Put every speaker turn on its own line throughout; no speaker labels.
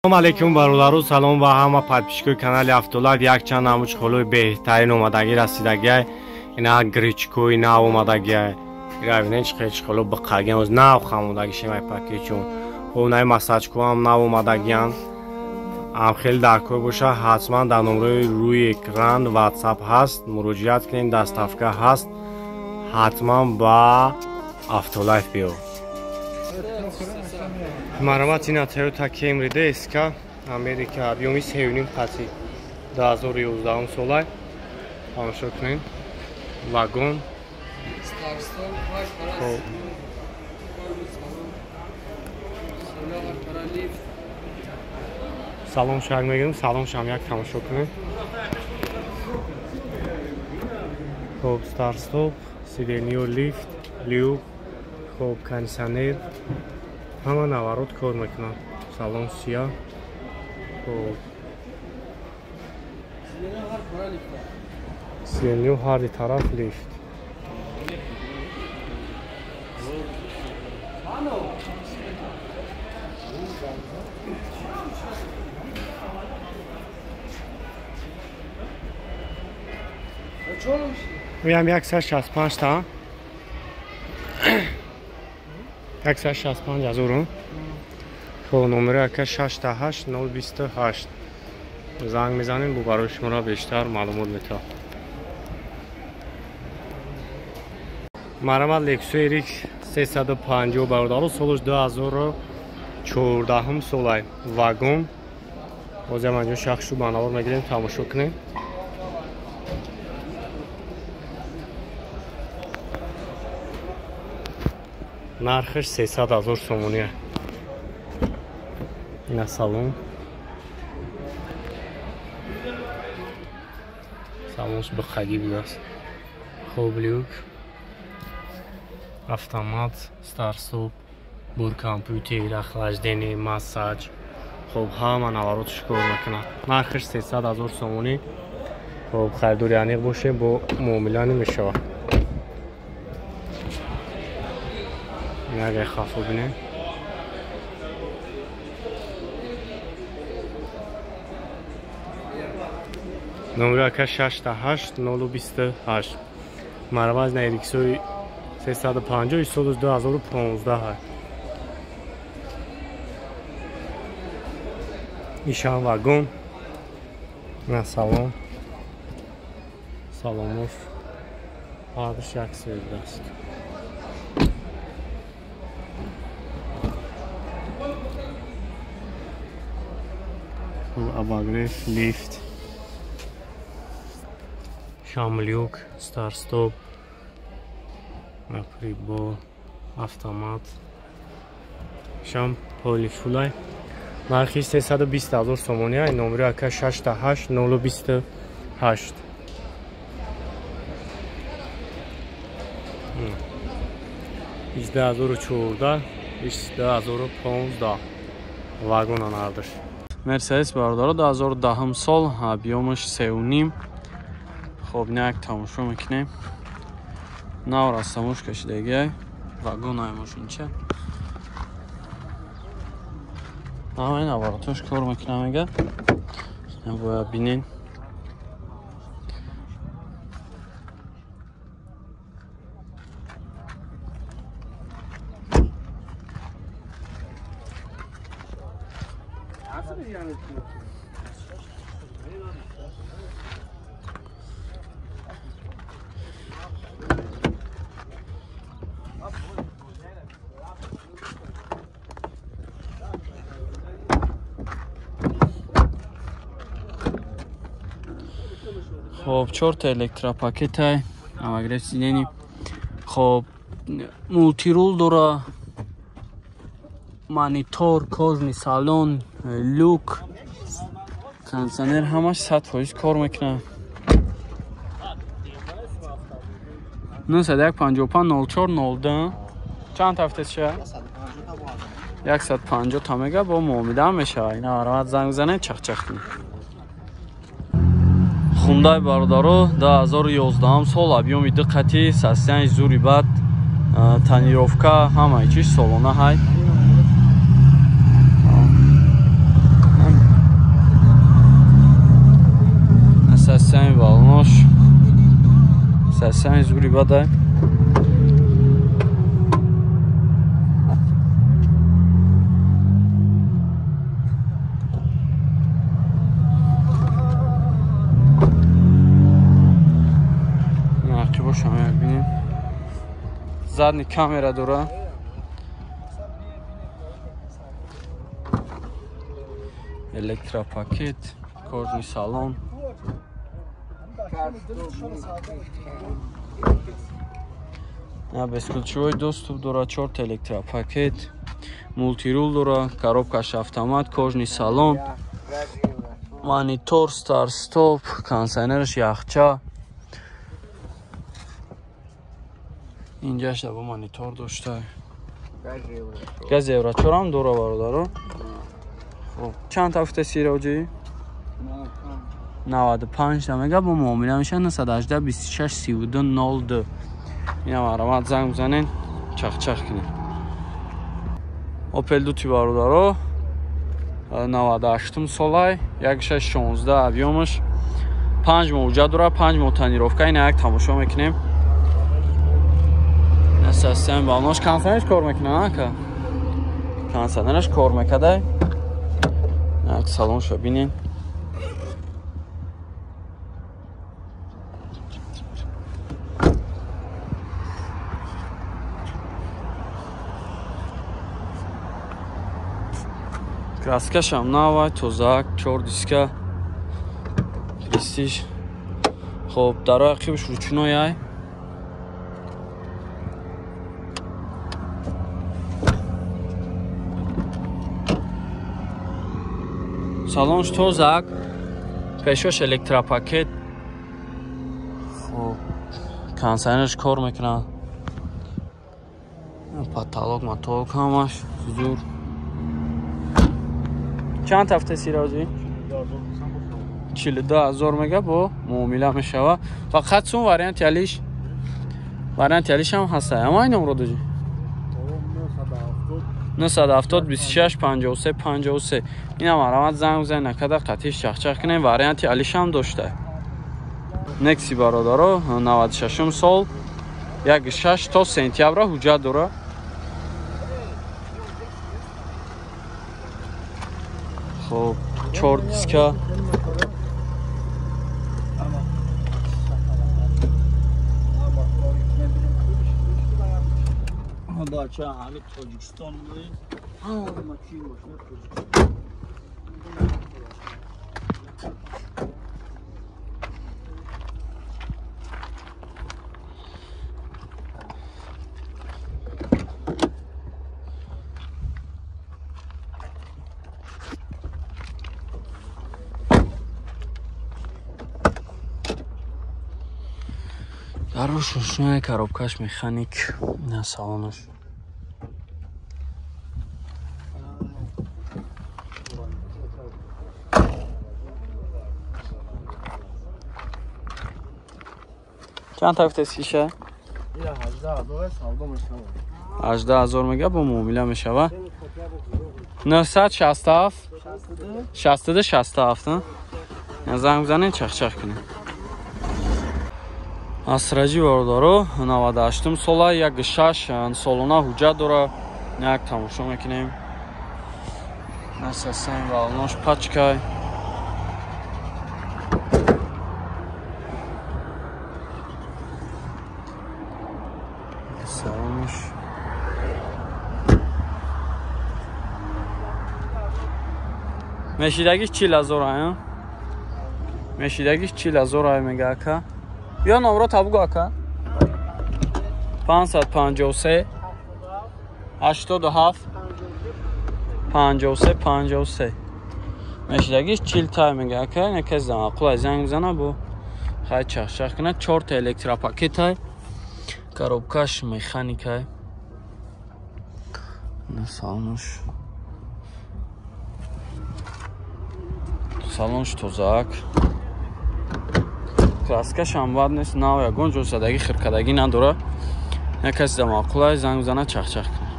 Салом алейкум бародару, салом ба ҳама подписчикои канали Автолайв. Якчанд намуд чехолои беҳтарин омадагӣ расидагиай. Ина гречкои нав омадагиай. Ира бинед чӣ хел чехоло биқагиан, оз нав хамодаги шемай пакетчун. Хоб наи массажкоам нав омадагиан. Ам хеле даркор боша, ҳатман дар номрои рӯи экран WhatsApp ҳаст, муроҷиат кунед, доставка ҳаст. Ҳатман ба Автолайв биё. Марамат ина Toyota Camry DSK Америка объёми 3.5 қатӣ 2011 солай. Тамошо кунед. Вагон. Хоб. Салон шаг мегирем, салон шам як тамошо кунед. Хоб, старт-стоп, сиденьё лифт, люк, хоб, кондиционер. Ҳама наворот кор мекунад. Салон сия. Хоб. Сиденьё ҳар ди тараф лифт. Уям 165 та. 165 ҳазору. Хоб, номери ака 68 028. Занг мезанем, бо барои шуморо бештар маълумот метавад. Марамат Lexus RX 350 бародару, солаш 2014 солай. Вагон. Ҳозир ман ҷо шахшу ба навор мегирем, тамошо кунем. Нархаш 300 ҳазор сомонӣ. Ина салон. Салонш бихагӣ будааст. Хоб, люк, автомат, старт-стоп, бур компютер, охлаждение, массаж. Хоб, ҳама наворотш кор мекунад. Нархаш 300 ҳазор сомонӣ. Хоб, харидори аниқ боше, бо муомила намешавад. Агар хафо бинем. Номери ака 68 028. Мараваз на RX-ои 350 соли 2015. Ишан вагон. На салон. Салонов. Ҳардуш як сӯй будааст. Обогрев, лифт, шамлюк, старт-стоп, прибор, автомат. Шам полифулай. Нархи 320 ҳазор сомонӣ. Номери ака 68 028. 2014, 2015 вагона нардаш.
Мерседес бародаро 2010 сол, объёмаш 3.5. Хоб, не як тамошо мекунем. Нав растамош кашидагиай. Вагонаи мошинча. Ҳамаи наворотош кор мекунам мега. Бояд бинен. Хоб, 4 электропакетай, обогрев сидений. Хоб, мултирул дора, монитор, кожный салон, люк, кондиционер, ҳамаш 100% кор мекунад. 955 04 02. Чанд ҳафташа? 150 та мега, бо муомила мешавад. Ина марамат занг занед, чахчах кунед. Хундай бародаро 2011 сол, объёми 2 қатӣ, состояние зури бад, тонировка, ҳамаи чиз солона ҳай. Сасяни зури бадай. Задний камера дора. Электропакет, кожный салон. Бесключевой доступ дора, чорт электропакет, мультирул дора, коробкаш автомат, кожный салон, монитор, старт стоп, кондиционерш яхча. Инҷаш бо монитор дошта. Газ евро 4 ҳам дора бародаро. Хоб, чанд ҳафта сироҷи? 95 та мега бо муомила меша 918 26 32 02. Ина марамат занг бизанен, чах-чах кунед. Opel 2 бародаро 98 солай, 1616 объёмаш, 5 моҳ ҳуҷҷат дора, 5 моҳ тонировка. Ина як тамошо мекунем. Систем балнош консернаш кор мекунад, ака? Консернаш кор мекадай. Як салоншо бинен. Краскашам навай, тозак, 4 диска. Престиж. Хоб, дарои ақибаш ручной ай. Салонш тозак, пешош электропакет. Хоб, кондиционерш кор мекунад. Потолок, матолок ҳамаш зур. Чанд ҳафта сироҷи? 42000 мега бо муомила мешава. Фақат сум варианти алиш. Варианти алиш ҳам ҳаст. Ама ин номро дожи? 970 26 53 53. Ина марамат занг бизанед, накада қатиш чахчах кунем. Варианти алиш ҳам дошта. Некси бародаро 96 сол, 16 то сентябра ҳуҷҷат дора. Хоб, 4 диска.
Бача, ҳами Тоҷикистон буд. Ҳама чи мошина Тоҷикистон.
Дарош ручной, коробкаш механик, на салонаш. Чанд ҳафта сиша? 18000 мега бо муомила мешава. 967 62 67. Занг бизанед, чах-чах кунед. Асраҷи бародаро 98 сола, 16 солона ҳуҷҷат дора. Як тамошо мекунем. Насасен валнош пачкай. Салонаш. Мешидагиш 40000 ай. Мешидагиш 40000 ай мега ака. Биё номро табугу ака. 553 87 53 53. Мешидагиш 40 тай мега ака. Ина кас замақул занг бизана бо хай чах-чах кунад. 4 та электропакет ай. Коробкаш механикай. На салонш. Салонш тозак. Краскаш ҳам бад нест, нав ягон ҷо задаги хиркадагӣ надора. Як каси замақулай занг бизана, чах-чах кунад.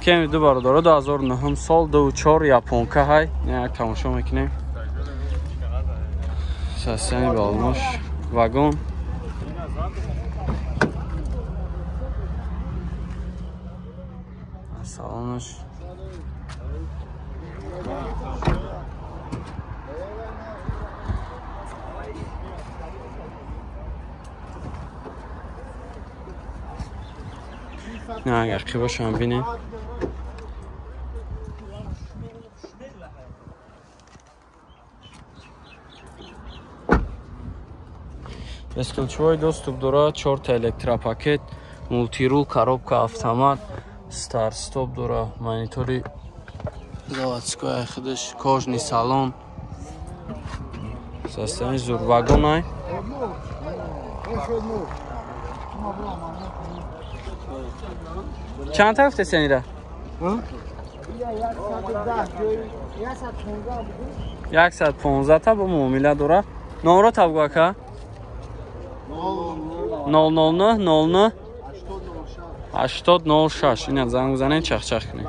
Кеми ду бародаро 2009 сол, 24 японка ҳай. Як тамошо мекунем. Сасяни балнош вагон. Салонаш نه اگر قیباشو هم بینیم. Бесключевой доступ дорад, 4 та электропакет, мультирул, коробка автомат, старт стоп дора, монитори заводской худаш, кожный салон. Состояние зур вагонай. Чанд та гуфте сенира? 115 та бо муомила дора. Номро табгу ака? 009 09 80 06. Ина занг бизанед, чахчах кунед.